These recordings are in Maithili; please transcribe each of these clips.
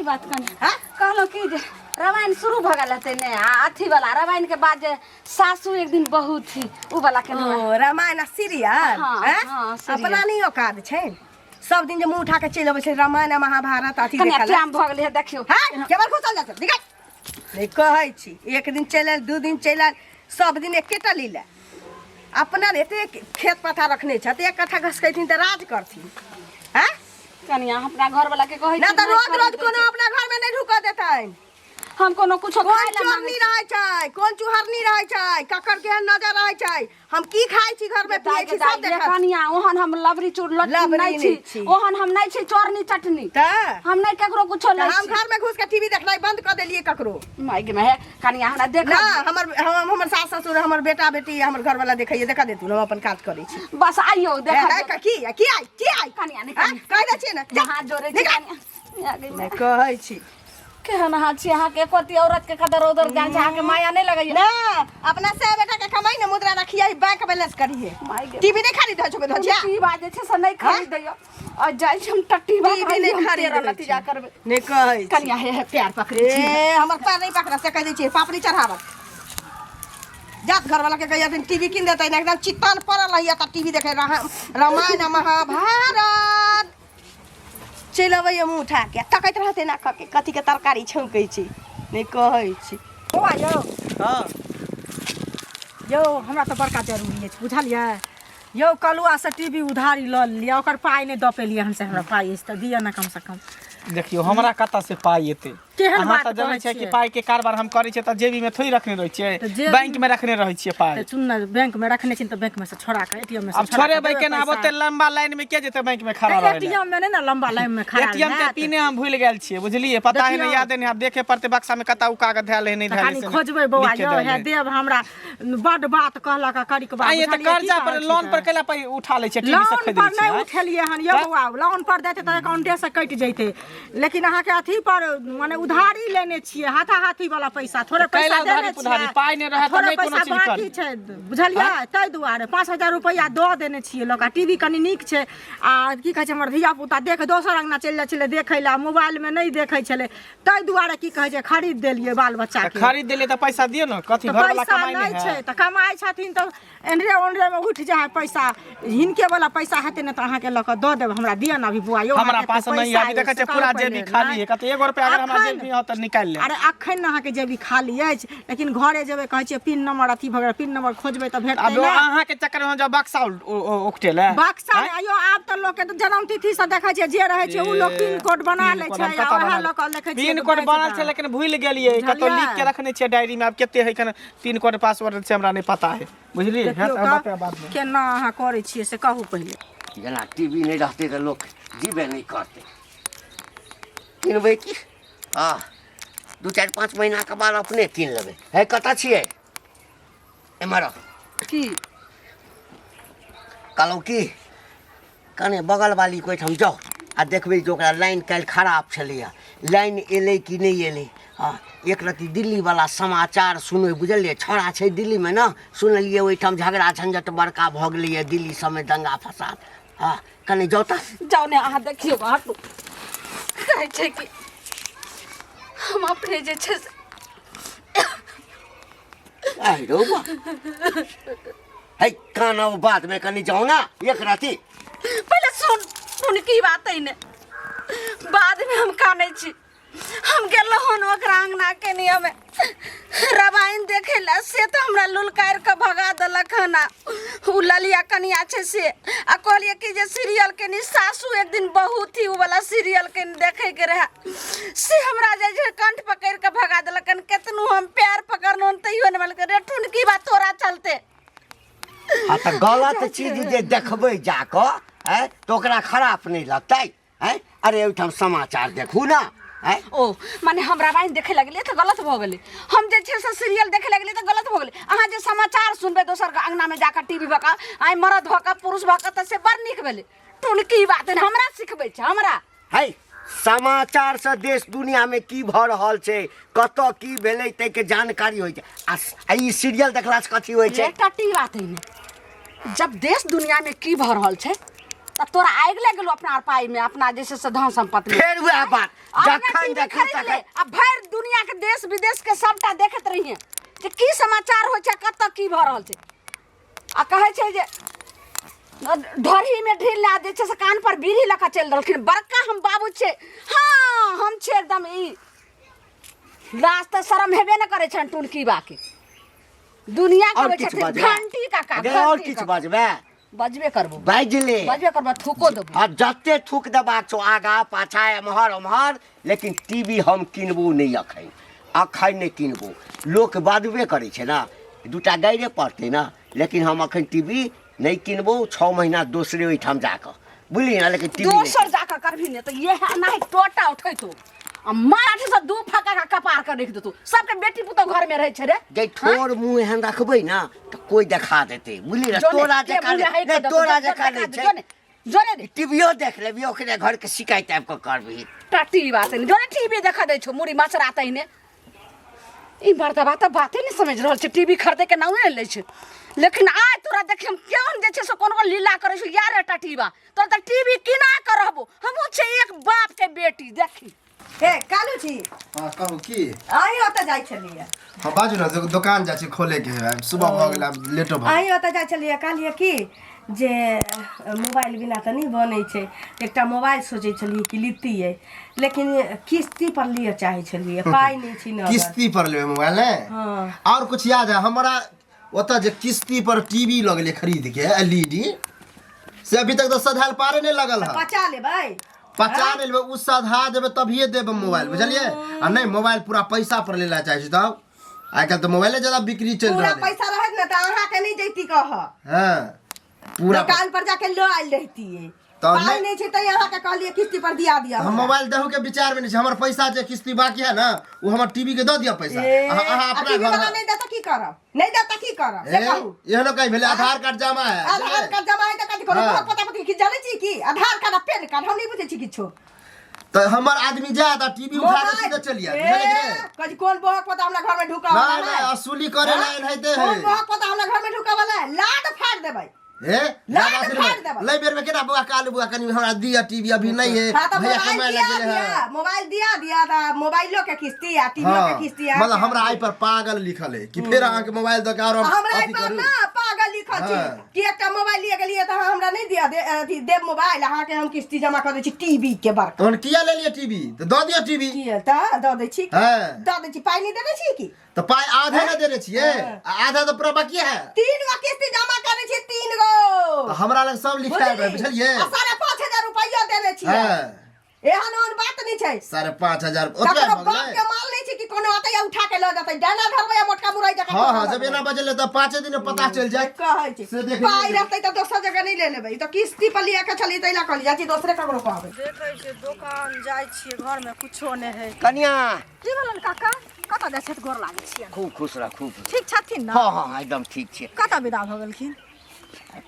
बात कनी हाँ? कहलहुँ कि जे रामायण शुरू भऽ गेल हेतै ने आ अथी वाला रामायण के बाद जे सासू एक दिन बहू थी उ वाला के ओ रामायण आ सीरियल हाँ, हैं? हाँ, सीरियल। अपना नहीं औकात छै सब दिन जे मुंह उठा के चलि अबै छै रामायण आ महाभारत अथी कनिया देखऽ लए। टाइम भऽ गेलै हे देखियौ हाँ केवल घुसल जा सब निकल नहि कहै छी एक दिन चलि आयल दू दिन चलि आयल सब दिन एकेटा लीला अपना ने एते खेत पथार रखने छथि एक कट्ठा घसकैथिन तऽ राज करथिन हैं कनिया अपना घर वाला के कहै ना छी तऽ नहि रोज खरीद रोज दै कोनो छै। अपना घरमे नहि ढुकऽ देतनि हम कोनो कुछो कोन खाय ला चोरनी मांगै छी। रहै छै कोन चुहरनी रहै छै ककर केहन नजर रहै छै हम की खाइ छी घर में पिए छी सब ये देखत कनिया ओहन हम लबरी चूर लटनी लबरी नहीं नहि छी छी। ओहन हम नहीं छी चोरनी चटनी तऽ हम नहीं केकरो कुछो तऽ लै हम छी घर में घुस के टीवी देखनाइ बंद कऽ देलियै ककरो माय गे माय कनिया हमरा देख ना हमर हम हमर सास ससुर हमर बेटा बेटी हमर घर वाला देखैए देखा देतू हम अपन काज करै छी बस आइयो ए, देख ए, की की आई की आई कनिया नहीं आँय, कनिया कहि दै छियै ने जा, हाथ जोड़े छी निकल। कनिया आ गई नहि कहै छी केहन अहाँ छी अहाँके एको रत्ती औरत के कदर उदर ज्ञान छै अहाँके माया नहि लगैया ना अपना से बेटा के कमाई ने मुद्रा रखिए बैंक बैलेंस करिए माय गे। टीवी नहीं खरीद छो धजिया की बात जे छै से नहि खरीदैया और जाइ छी हम टट्टी भात टीवी नहीं हम तेरह खरीद नतीजा करबै नहीं कहै छी। कनिया हे हे प्यार पकड़ै छी ए हमर पैर नहीं पकड़ा से कह दै छियै पापड़ी चढ़ावत जात घर वाला के कहिया दिन टीवी किन देतै ने एकदम चित्तान पड़ल रहिया तऽ टीवी देखे रामायण आ महाभारत चलि अबैया मुँह उठा के तकैत रहतै एना कऽ के कथी के तरकारी छौंकै छै नहि कहै छी बौआ यौ। हँ। यौ हमरा तऽ बड़का जरूरी अछि बुझलियै यौ। कलुआसँ टी वी उधारी लऽ लेलियै, ओकर पाइ नहि दऽ पेलियै हन, से हमरा पाइ अछि तऽ दिअ ने कमसँ कम। देखियौ, हमरा कतऽ से पाइ एतै? केहन अहाँ बात तऽ जनै कहै छियै कि छियै? पाइ के कारबार हम करै छियै तऽ जेबी में थोड़ी रखने रहै छियै, तऽ जेबी बैंक में रखने रहै छियै पाइ। तऽ सुन ने, बैंक में रखने छी तऽ बैंक में से छोड़ा कऽ एटीएम में से आब छोड़ा कऽ छोड़ेबै देबै केना? आब पैसा। ओते लंबा लाइन में के जेतै बैंक में खड़ा रहै लए? एटीएम में नहि ने लंबा लाइन में खड़ा एटीएम के हैत। पिने हम भूलि गेल छियै, बुझलियै? पता है नहि, देखियौ। याद नहि। आब देखे पड़तै बक्सा में कतऽ ओ कागज धयल है, नहि तऽ धयल है, कनि से नहि। खोजबै बौआ लिख के यौ धयल हे है। देव हमरा बड्ड बात कहलक आ करिक बात आइए तऽ बुझलियै, की कर्जा पर कहै छी लोन तऽ? पर कैला पाइ उठा लै छियै, टीवी सब लोन खरीद पर लै नहि छियै? उठेलियै हन यौ तऽ? बौआ। लोन पर देतै तऽ अकाउंटे से कटि जैतै, लेकिन अहाँके अथी पर माने उधारी लेने छियै, हाथा हाथी वाला पैसा, थोड़े तऽ कैला पैसा उधारी देने पुधारी? छियै पाइ नहि रहए तऽ थोड़े नहि कोनो पैसा चीज बाकी करी। छै बुझलियै, ताहि दुआरे 5000 रुपैआ दऽ देने छियै लऽ कऽ। टीवी कनि नीक छै आ की कहै छै, हमर धिया पुता देख दोसर अङ्गना चलि जाइ छलै देखै लए, मोबाइलमे नहि देखै छलै, ताहि दुआरे की कहै छै खरीद देलियै बाल तऽ बच्चाके। खरीद देलियै तऽ पैसा दियौ ने। कथी तऽ घरवाला पैसा कमाइ नहि नहि छै है? तऽ कमाइ छथिन तऽ एन्हरे ओन्हरेमे उठि जाइ है पैसा। हिनके वाला पैसा हेतै ने तऽ अहाँके लऽ कऽ दऽ देब। हमरा दिअ ने अभी बौआ यौ। हमरा अहाँके पास एते नहीं है पैसा अभी। देखै अछि, छियै से पूरा कहू जेबी पहिले, खाली नहि। है। कतौ एगो रुपया अगर हमरा अखन जेबी में तऽ निकालि लेब। अरे अखन ने अहाँके जेबी खाली अछि, लेकिन घरे जेबै, कहै छियै पिन नंबर अथी भऽ गेल, पिन नंबर खोजबै तऽ भेटतै आब ने। अहाँके चक्कर में जब बक्सा उकटेलै बक्सा नहि यौ, आब तऽ लोकके तऽ जन्म तिथि से देखै छियै, जे रहै छै ओ लोक पिन कोड बना लै छै आ ओएह लऽ कऽ देखै छियै पिन तऽ कोड भए बनल जेतै। छै, लेकिन भूलि गेलियै। कतौ बुझलियै? लिख के रखने छियै डायरी में। आब कते है कन पिन कोड पासवर्ड छै, हमरा नहि पता है, बुझलियै? देखियौ हेत तऽ बतायब बादमे। केना अहाँ करै छियै से कहू पहिले। जेना टीवी नहि रहतै तऽ लोक जीबे नहि करतै। किनबै की? हँ, 2, 4, 5 महीनाके बाद अपने कीन लेबै। हे, कतऽ छियै? एम्हर आउ। की? कहलहुँ की, कने बगलवालीके ओहिठाम जाउ आ देखबै जे ओकरा लाइन काल्हि खराब छलैए, लाइन एलै कि नहि एलै। हँ, एक रत्ती दिल्लीवला समाचार सुनबै, बुझलियै? छौड़ा छै दिल्लीमे ने, सुनलियै ओहिठाम झगड़ा झंझट बड़का भऽ गेलैए दिल्ली सबमे, दंगा फसाद। हँ, कने जाउ तऽ। जाउ ने अहाँ देखियौ। हटू, कहै छै कि हम अपने जे छै से आहि रौ बा, है काना बादमे, कनि जाउ ने एक रत्ती। पहिले सुन सुन की बात है ने, बादमे हम कानै छी। हम गेलहुँ हन ओकरा अङ्गना के नियमे रामायण देखे ला, से तऽ हमरा लुलकारि कऽ भगा देलक हन। आ उ ललिया कनिया छै से। आ कहलियै कि जे सीरियल के नि सासू एक दिन बहू थी, उ वाला सीरियल के नि देखे के रहे, से हमरा जे छै कंठ पकड़ि कऽ भगा देलक हन। केतनो हम पैर पकड़लहुँ हन तैयो नहि मानलकै। रे ठुनकी बा, तोरा चलते। आ तऽ गलत चीज जे देखबै जाकऽ है तऽ ओकरा खराब नहि लगतै है? अरे ओहिठाम समाचार देखू ने है। ओ माने हम रामायण देखे लगलियै तऽ गलत भऽ गेलै, हम जे छै से सीरियल देखे लगलियै तऽ गलत भऽ गेलै, अहाँ जे समाचार सुनबै दोसरके अङ्गनामे जाकऽ टीवी भऽ कऽ, आइ मरद भऽ कऽ पुरुष भऽ कऽ, तऽ से बड़ नीक भेलै। टुनकी बात ने हमरा सिखबै छै हमरा। है, समाचार से देश दुनिया में की भऽ रहल छै, कतऽ की भेलै, ताहिके जानकारी होइ छै। आ आ ई सीरियल देखला से कथी होइ छै? एकटा टी बात है ने, जब देश दुनिया में की भऽ रहल छै तऽ तोरा आगि लागि गेलो अपना पाई में, अपना जे छै से धन संपत्ति में। फेर वएह बात, अपना जखन टीवी देखी खरीद ले, तखन आ भरि दुनिया के देश विदेश के सबटा देखैत रहिए जे की समाचार होइ छै, कतऽ की भऽ रहल छै। आ कहै छै जे ढोरही में ढील ला जे छै से कान पर बीड़ी लऽ कऽ चलि देलखिन। बड़का हम बाबू छै, हाँ हम छियै एकदम ई लाज तऽ शरम हेबे नहि करै छनि टुनकी बाके। दुनिया और कहबै किछु छथिन बजबै? घंटी काका, अरे और घंटी किछु काका। बजबै? बजबे करबो। बाजि ले। बजबे करबो, थूको देबो। आ जते थूक देबाक छौ आगा पाछा एम्हर ओम्हर, लेकिन टीवी हम किनबो नहि अखन, अखन नहि किनबो। लोक बाजबे करै छै ने, दूटा गाइरे पड़तै ने, लेकिन हम अखन टीवी नहि किनबो। 6 महीना दोसरे ओहिठाम जाकऽ, बुझली ने, लेकिन टीवी नहि। दोसर जाकऽ करबही ने तऽ इएह एनाहि टोटा उठैतो आ माथ से दू फक्का का कपार के रख देतो। सबके बेटी पुतोह घर में रहे छै रे। जे ठोर मुँह एहन रखबै ने तऽ कोइ देखा देतै, बुझली ने। जोने, तोरा के जकाँ मुँह है नहि, के देतो, तोरा जो- जकाँ देखा नहि दे, छै। जोने, जोने दे। टीवियो देख लेबही, ओकरे घरके शिकायत आबि कऽ करबही। टीवी बात नहि, जोने टीवी देखा दै छौ मुड़ी मचरातै ने। ई मर्दबा तऽ बाते नहि समझि रहल छै, टीवी खरीदे के नामे नहि लै छै। लेकिन आइ तोरा देखियौ हम केहन जे छै से कोन कोन लीला करै छौ। यार रे टीवा, तोरा तऽ टीवी किना कऽ रहबो, हमहूँ छै एक बाप के बेटी। देखी हे कालू छी। हाँ कहू की। अहीं ओतऽ जाइ छलियै? हाँ बाजू ने, दोकान जाइ छी खोले के है, सुबह भऽ गेल, आब लेटो भऽ गेल। अहीं ओतऽ जाइ छलियै, कहलियै की जे मोबाइल बिना तऽ नहि बनै छै, एकटा मोबाइल सोचै छलियै कि लितियै, लेकिन किस्ती पर लिअ चाहै छलियै, पाइ नहि छै ने। किस्ती पर लेबै मोबाइल ने? हाँ। और कुछ याद है हमरा ओतऽ जे किस्ती पर टीवी लऽ गेलियै खरीद के एलईडी, से अभी तक तऽ सधायल पारे नहि लगल है। पचा लेबै। पचा नहि लेबै, ओ सधा देबै तभिए देबै मोबाइल, बुझलियै? आ नहि मोबाइल पूरा पैसा पर लेला चाहै छी तब आइ काल्हि तऽ मोबाइले ज्यादा बिक्री चलि पूरा रहल है। पैसा रहत ने तऽ अहाँके नहि जैती कह। हाँ पूरा दुकान पर जाके लऽ आयल रहितियै। तऽ पाइ नहि- नहि छै तऽ अहाँके कहलियै किस्ती पर दिया दिया। हम मोबाइल दहु के विचार में नहीं छै, हमर पैसा जे किस्ती बाकी है ना वो हमर टीवी के दऽ दिअ पैसा। ए, अहाँ अहाँ आ अपना टीवी घर वाला नहि देत तऽ की करब? नहि देत तऽ की करब से ए, कहू। एहनो कहीं भेलै आधार कार्ड जमा है? आधार कार्ड जमा है तऽ कथी करू? हाँ। बहुत पता पति की जानै छी की आधार कार्ड आ पेन कार्ड हम नहि बुझै छी किछो। तऽ हमर आदमी जायत आ टीवी उठा के सीधे चलि आयत, बुझलियै कि नहि? कथी कोन बहक पता हमरा घर में ढुका नहि वाला नहि है? असूली करे ला एनाहिते है। कोन बहक पता हमरा घर में ढुका वाला है? लाद फाड़ देबै। ए लाद लाद फाड़ देबै। लै बेर में केना बौआ कालू बौआ कनी हमरा दिया टीवी अभी नहीं है, हाँ तऽ भैया मोबाइल कमाए दिया लग गेलै दिया है। मोबाइल दिया दिया तऽ मोबाइलो के किस्ती आ टीवीओ के हाँ किस्ती आ। मतलब हमरा आइ पर पागल लिखल है कि फेर अहाँके मोबाइल दऽ के आओर हम हमरा अथी पर करू। ना पागल लिखल छै हाँ। कि एकटा मोबाइल लिए गेलियै तऽ अहाँ हमरा नहि दिया दे अथी देब मोबाइल, अहाँके हम किस्ती जमा कऽ दै छी टीवी के बड़का। तहन किया लेलियै टीवी? तऽ दऽ दियौ टीवी। किया तऽ दऽ दै छी। हाँ। दऽ दै छी, पाइ नहि देने छी की? तऽ पाइ आधे ने देने छियै, हाँ। आ आधा तऽ पूरा बाकी है। 3 गो किस्ती जमा करै छी, 3 गो। तऽ हमरा लग सब लिखायल रहै, बुझली? बुझलियै? आ 5500 रुपैआ देने छियै। हाँ। एहन ओहन बात नहि छै। 5500 ओतबे ककरो भऽ बाप गेलै? के माल नहि छै कि कोनो अतै आ उठा के लऽ जेतै, डाना धरबै आ मोटका मुरई जकाँ हाँ हाँ ठोकऽ जब लगबै। एना बजलै तऽ 5 दिन में पता चलि जायत। कहै छै से देख पाइ लियौ। रहतै तऽ दोसर जगह नहि ले लेबै, ई तऽ किस्ती पर लिअ के छलै ताहि लए कहली जाइ छी दोसरे ककरो कहबै। देखै छियै दोकान जाइ छियै, घरमे कुछो नहि है। कनिया। की भेलनि काका? कतऽ जाइ छथि? गोर लागै छियनि। खूब खुश रह, खूब खुश। ठीक छथिन ने? हाँ हाँ एकदम ठीक छै। कतऽ विदा भऽ गेलखिन?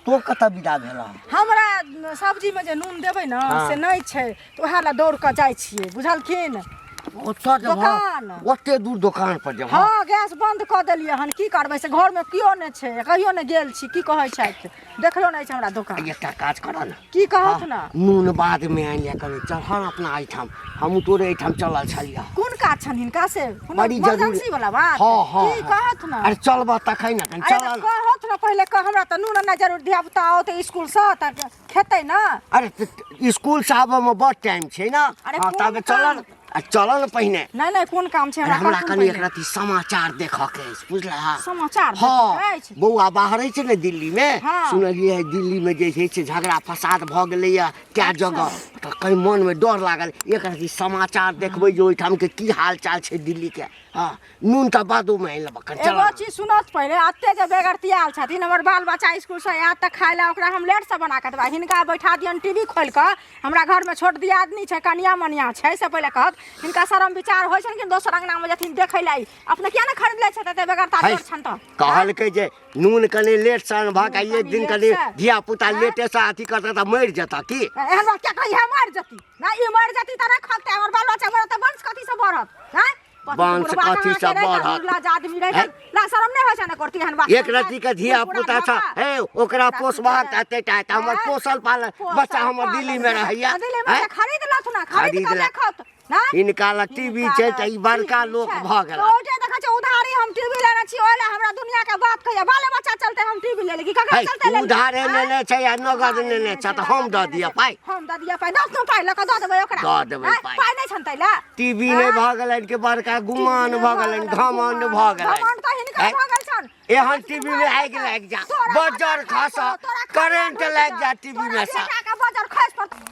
तो कतऽ विदा भेल? हमरा सब्जीमे जे नून देबै ने हाँ। से नहि छै, तऽ उएह लए दौड़ कऽ जाइ छियै, बुझलखिन? ओतऽ जेबह? दोकान। ओते दूर दोकान पर जेबह? हँ, गैस बंद कऽ देलियै हन, की करबै से घरमे केओ नहि छै, कहियो नहि गेल छी। की कहै छथि, देखलो नहि छै हमरा दोकान। एकटा काज करऽ ने। की कहत ने? नून बादमे आनि लिअ, कनि चढ़ल अपना एहिठाम, हमहूँ तोरे एहिठाम चलल छलिअ। कोन काज छनि हिनका से? कोनो बड़ी जरूरी। इमरजेंसी वाला बात? हाँ हाँ की कहत ने? अरे चलबह तखन ने, कनि अरे तऽ चलल। कहत ने पहिले कह, हमरा तऽ नून नहि जरूर, धिया पुता औतै स्कूलसँ तऽ खेतै ने। अरे स्कूल से आबऽमे बड़ टाइम छै ने। अरे हाँ कोन तब चलल काम? आ चलल ने पहिने। नहि नहि, कोन काम छै? अरे हमरा हमरा कहथुन कनि पहिले। एक रत्ती समाचार देखऽ के अछि, बुझलह? समाचार हाँ देखऽके अछि? बौआ बाहर छै ने दिल्ली में। हाँ। सुनलियै है दिल्ली में जे छै से झगड़ा फसाद भऽ गेलैया कए जगह, तऽ कनि मन में डर लागल, एक रत्ती समाचार देखबै जे ओहिठाम के की हाल चाल छै दिल्ली के। हाँ नून तऽ बादोमे आनि लेबऽ, कनि चलऽ एगो ने। चीज सुनत पहिले, एते जे बेगरतियाल छथिन, हमर बाल बच्चा स्कूलसँ आयत तऽ खाय लए ओकरा हम लेटसँ बना कऽ देबै, हिनका बैठा दियौन टीवी खोलि कऽ। हमरा घरमे छोट दियादनी छै, कनिया मनिया छै, से पहिले कहत हिनका शरम विचार होइ छनि कि दोसर अंगनामे जेथिन देखै लए? अपने किया ने खरीद लै छथि एते बेगरता है। जोर छनि तऽ? कहलकै जे नून कनि लेट सँ अनबहक आ नून एक दिन कनि कनि लेटसँ। धिया पुता आँय? लेटे सँ अथी करतै तऽ मरि जेतऽ की? एहन बात क्या कही है? मरि जती ना, ई मरि जती तऽ नहि खगतै, हमर बाल बच्चा मरत तऽ वंश कथीसँ बढ़त? आँय? वंश बुढ़बा कथी कहाँ सब के रहै बढ़त निर्लज आदमी रहै हैं? ला शरम नहि होइ छै ने करती एहन बात एक रत्ती के धिया पुता छ हे ओकरा पोसबाक त एते टा हमर हैं? पोसल पालल बच्चा हमर दिल्ली में रहैया दिल्ली में हैं? से खरीद लथु ना खरीद खरीद के ले। देखत ना हिनका लग टीवी छै तऽ ई बड़का लोक भऽ गेला ओजे देखै छै उधारी हम टीवी लेने छी ओहि लए हमरा दुनिया के बात कहैया बाले बच्चा चलते हम टीवी ले लेगी ककरा है चलते ले उधारे लेने छै आ नगद लेने छै तऽ हम दऽ दिअ पाइ हम दऽ दिअ पाइ दस पाइ लऽ कऽ दऽ देबै ओकरा दऽ देबै आँय, पाइ। पाइ नहि छनि तै लए टीवी नहि भऽ गेलनि कि बड़का गुमान भऽ गेलनि घमंड भऽ गेलनि घमंड तऽ हिनकर हैं? भऽ गेल छनि एहन टीवी में आगि लागि जा तोरा बजर खस खस तोरा करेंट लागि जा टीवी में से बेटा के बजर खसि पड़तौ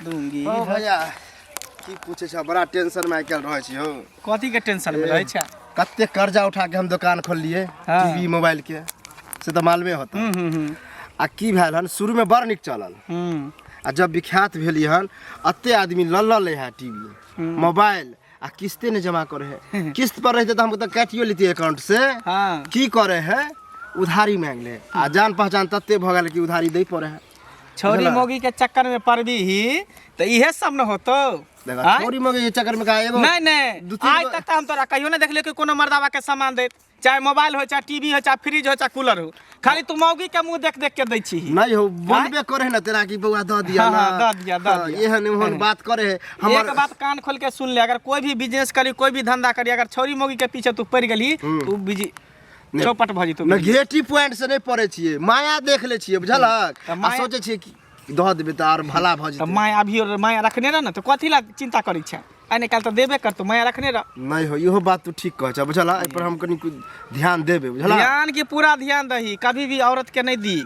दूंगी ओ भैया की पूछे छ बड़ा टेंशन में आइ काल्हि रहै छी हौ कथी के टेंशन में रहै छै कते कर्जा उठा के हम दुकान खोललिए हाँ। टीवी मोबाइल के से तऽ मालूमे होता हम्म हम्म हम्म आ की भेल हन शुरू में बड़ नीक चलल हम्म आ जब विख्यात भेली हन अते आदमी लऽ लऽ ले है टीवी मोबाइल आ किस्ते नहीं जमा करे है किस्त पर रहते तो हम तो काटियो लेती अकाउंट से हाँ। की करे है उधारी मांग ले आ जान पहचान तते भऽ गेल कि उधारी दै पड़े है छौरी बुझला? मोगी के चक्कर में पड़बी ही तो इहे सब न होतो देखा आँय? छोरी मगे ये चक्कर में का एगो नहीं नहीं दू तीन आज गो- तक तो हम तोरा कहियो नहीं देखलियो कि कोनो मर्दावा के सामान देत चाहे मोबाइल हो चाहे टीवी हो चाहे फ्रिज हो चाहे कूलर हो खाली तू मौगी के मुंह देख देख के दै छी नहीं हो बोलबे करे है ना तेरा की बउआ दऽ दिया हाँ, ना हाँ, दऽ दिया, दऽ हाँ, दिया। एहन ओहन बात करे है हमर एक बात कान खोल के सुन ले अगर कोई भी बिजनेस करी कोई भी धंधा करी अगर छौरी मौगी के पीछे तू पड़ गेली तू बिजी चौपट भऽ जेतौ नेगेटिव पॉइंट से नहीं पड़े छियै माया देख ले छियै बुझलक तऽ आ माया- सोचै छियै कि दऽ देबै तऽ आर भला भऽ तऽ जेतै माया अभी और माया रखने रह ने तऽ कथी ला चिंता करै छै आइ निकाल तऽ देबे करतौ माया रखने रह नहीं हो इहो बात तू ठीक कहै छ बुझल एहि पर हम कनि कुछ ध्यान देबै बुझल ध्यान के पूरा ध्यान दही कभी भी औरत के नहीं दी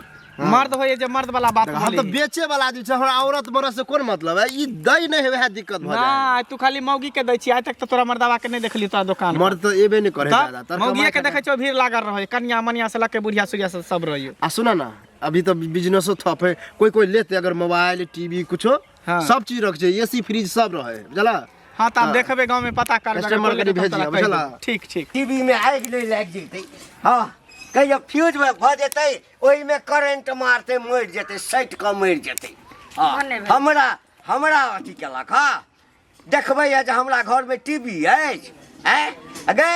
मर्द होइए जे मर्द वाला बात हम तऽ बोली बेचे वाला आदमी छै हमरा औरत मरद से कोन मतलब है ई दै नहि है वएह दिक्कत भऽ जाए ना तू खाली मौगी के दै छी आइ तक तऽ तोरा मर्दावा के नहीं देखली तोरा दुकान पर। मर्द तऽ एबे नहि करे तब ज्यादातर मौगिए कमाइ के देखै छौ भीड़ लागल रहै कनिया मनिया से लऽ के बुढ़िया सुढ़िया से सब रहै आ सुना ना अभी तो बिजनेसो थप है कोई कोई लेते अगर मोबाइल टीवी कुछो हाँ। सब चीज रख छै एसी फ्रिज सब रहे बुझला हाँ तऽ आब देखबै गाँव में पता करबै अगर कस्टमर कोइ कनि लेतै तऽ भेजिए, तोरा कहि बुझला? देबै। ठीक ठीक टीवी में आगि नहि लागि जेतै हँ कहियो फ्यूज में भऽ जेतै ओहिमे करेंट मारतै मरि जेतै सटि कऽ मरि जेतै हँ भने भेल। हमरा हमरा अथी केलक हँ देखबै जे हमरा घरमे टीवी अछि आँय गै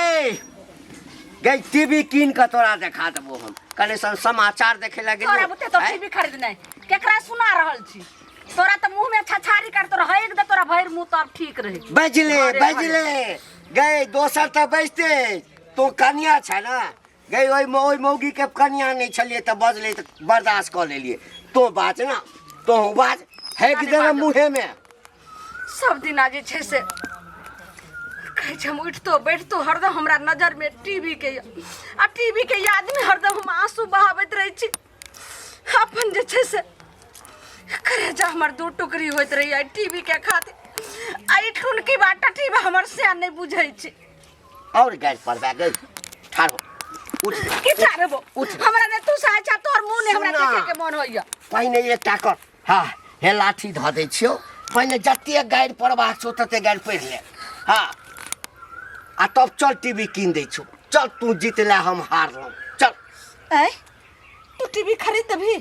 गै टीवी कीन कऽ तोरा देखा देबो हम कने सन समाचार देखै लए तोरा गेलियौ बुते तो आँय? टीवी खरीदने केकरा सुना रहल छी तोरा तऽ मुंह में छछारी कर तोरा हक दे तोरा भरि मुंह तब ठीक रहे बजले घरे घरे। बजले गै दोसर तऽ बजते तो कनिया छै ने गै ओहि ओहि मौगीके कनिया नहि छलियै तऽ बजलै तऽ बर्दाश्त कऽ लेलियै तो बाज ने तोहूँ बाज हेक देबै मुँहेमे सब दिना जे छै से कहै छै हम उठितो बैठतो हरदम हमरा नजरमे टीवी के यऽ। आ टीवी के यादमे हरदम हम आंसू बहाबैत रहै छी अपन जे छै से करेजा हमर दू टुकड़ी होइत रहैए टीवी के खातिर आ ई ठुनकी बा टटीबा हमर सएह नहि बुझै छै और गैस पर भए गेल ठाढ़ हो उठ की ठाढ़ उठ। हमरा ने तू सहै छा तोहर मुँह ने हमरा सुन ना। देखे के मन होइए पहिने एकटा कर हाँ हे लाठी धऽ दै छियौ पहिने जते गारि पड़बाक छौ तते गारि पढ़ि ले हाँ आ तब चल टीवी कीन दै छौ चल तू जीत ले हम हारलहुँ चल ऐ तू टीवी खरीद देबही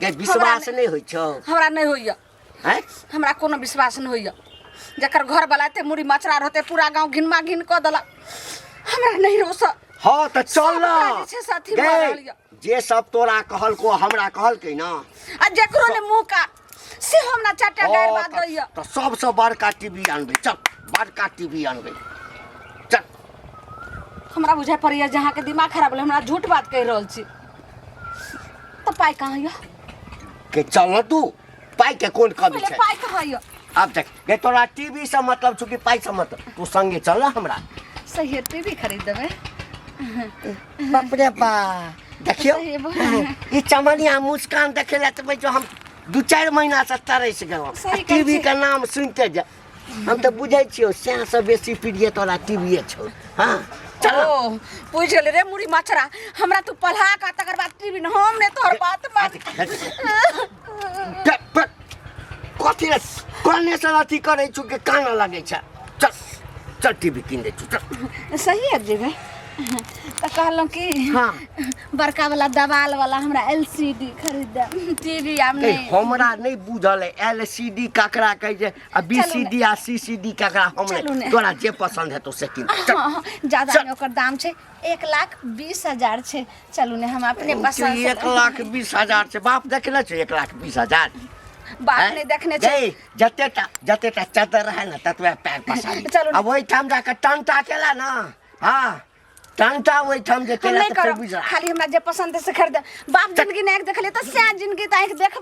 गे विश्वास नहि होइ छौ हमरा नहि होइए हैं हमरा कोनो विश्वास नहि होइए जकर घर वाला एते मुड़ी मचरा रहते पूरा गाँव घिनमा घिन कऽ देलक हमरा नहि रोस हाँ तऽ चल ना सबटा जे छै से अथी भऽ रहल गे यऽ। जे सब तोरा कहलको हमरा कहलकै ना आ जकरो ने मुँह का से हमरा चाटा गारि हाँ, बात दैए तऽ सबसँ बड़का टीवी अनबै चल बड़का टीवी अनबै चल हमरा बुझाइ पड़ैए जे अहाँके दिमाग खराब भेलै हमरा झूठ बात कहि रहल छी तऽ पाइ कहाँ यऽ के चल न तू पाइ के कोन कमी पहिले छै पाइ कहाँ यऽ आब देख गे तोरा टीवी से मतलब छौ कि पाइ से मतलब तू संगे चल ना हमरा सही है टीवी खरीद देबै बाप रे बा देखियौ सही बोल। ई चमनिया मुस्कान देखे ला तऽ जो हम दू चारि महीना से तरसि गेलहुँ सही कहै टीवी छी। के नाम सुनिते जा हम तऽ बुझै छियौ सएह से बेसी प्रिय तोरा टीवीए छौ हँ चल ओ बुझि गेलै रे मुड़ी मछरा हमरा तू पढ़ा कऽ तकर बाद टीवी न हम ने तोहर बात मान कथी रे कोने से अथी करै छु कि कानऽ लगै छै चल चल टीवी कीन दै छु चल सही है जेबै तऽ कहलहुँ कि हाँ। बड़का वाला दवाल वाला हमरा एलसीडी खरीद देब टीवी आब ए, नहीं हमरा नहीं बुझल है एल सी डी ककरा कहै छै आ बी सी डी आ सी सी डी ककरा हम चलू नहि ने। तोरा जे पसंद है तो से कीन चल। हाँ, हाँ, ज्यादा चल। नहीं ओकर दाम छै 1,20,000 छै। चलू ने हम अपने पसंद से 1,20,000 छै बाप देखने छै 1,20,000 बाप हैं? नहीं देखने छै। गई, जते टा जते टा चद्दर रहे ना ततबे पैर पसारी चलू ने। अब ओहिठाम जाके टंटा केला ना हाँ टंटा ओहिठाम जे हम केला नहीं तऽ फेर करब बुझला खाली हमरा जे पसंद है से खरीद बाप जिंदगी नहीं देखले तऽ सएह जिंदगी तऽ आँखि देखबै।